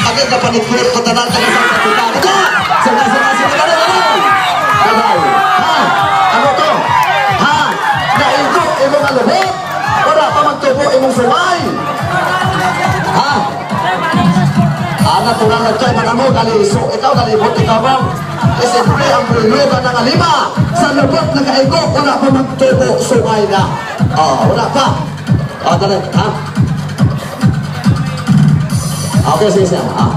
Kami kapanikot ko tanan taga sa kapitan. Ito! Sige, sige, sige, dali, dali! Dali. Ha? Ano to? Ha? Naigo imong alubot? Wala pa magtubo imong sungay? Ha? Ah, natural na ito, mga mo, kaliso. Ikaw, kalibot, ikaw ba? Eh, siyempre, ang builugan ng alima. Sa lubot na kaigo, wala pa magtubo, sungay na. Oh, wala pa. Oh, dali, ha? Okay, sige, sige. Ah.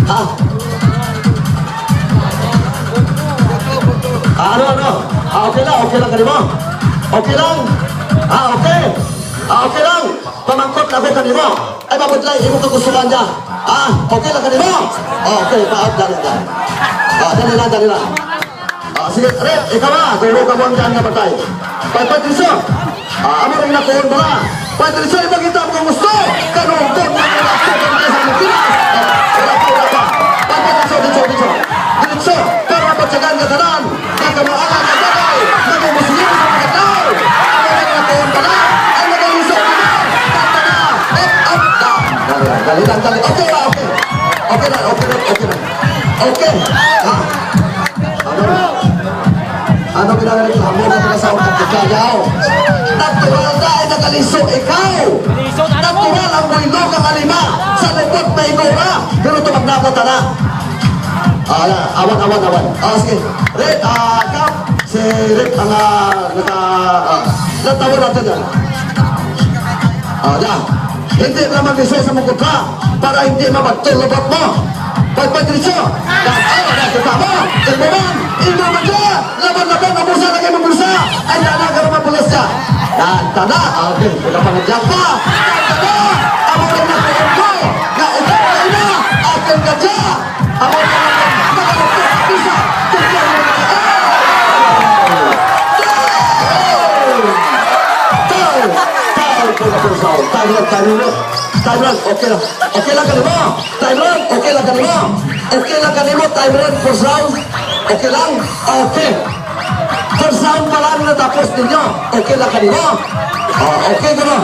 Ha? Ah, ano, ano? Ah, okay lang kanimo. Okay lang. Ah, okay. Ah, okay lang. Pamangkot na ako kanimo. Ay, mabudlay, imo kagustuhan niya. Ah, okay lang kanimo. Ah, okay, pa, dali, dali. Ah, dali lang, dali lang. Ah, sige, Rep, ikaw na. Turo ka mo ang dyan nga batay. Pagpatrisyo. Ah, amo rin nakuon mo na. Pagpatrisyo, ipakita mo kung gusto. Kanungkot na mga tukang sa Pilipinas. Ah, wala pa, wala pa. Pagpatrisyo, dito, dito. Dito, para mapatsagan ka tanan. Kakamuangan ka bagay. Maging Muslim sa mga tao. Amo rin nakuon ka na. Ay, nag-iisip ka na. Tata na. Up, up, down. Dali lang, dali lang, dali. Okay ba, okay. Okay lang, okay lang, okay lang. Okay. Ha? Ano? Ano ginagareklamo ng mga sa pagkakayaw? Natural na ay nakaliso ikaw! Natural ang builog ang alima sa lupot na igora! Pero tumagnapot na! Ah, awan, awan, awan. Ah, sige. Red, ah, Kap, si Red ang naka, natawag natin yan. Ah, yan. Hindi na mag-iso sa mukha para hindi mabagtulubot mo. Pagpagrisyo, oh, nakita mo, ilmuman, ilmuman siya, laban-laban, ang bulsa, lagay mo bulsa, ay nanaga naman pulis siya. Tana, okay, wala pa nandiyan pa. Tana, amo rin na ko, na ikaw ay na, akin ka siya. Amo rin na nakalupot sa pisa, tugyan mo na. Time! Time for the first round. Time lang, time lang. Time lang, okay lang. Okay lang kanimo. Time lang, okay lang kanimo. Okay lang kanimo, time lang, first round. Okay lang? Okay. First round pa lang natapos ninyo. Okay lang kanimo. Oh, okay ka?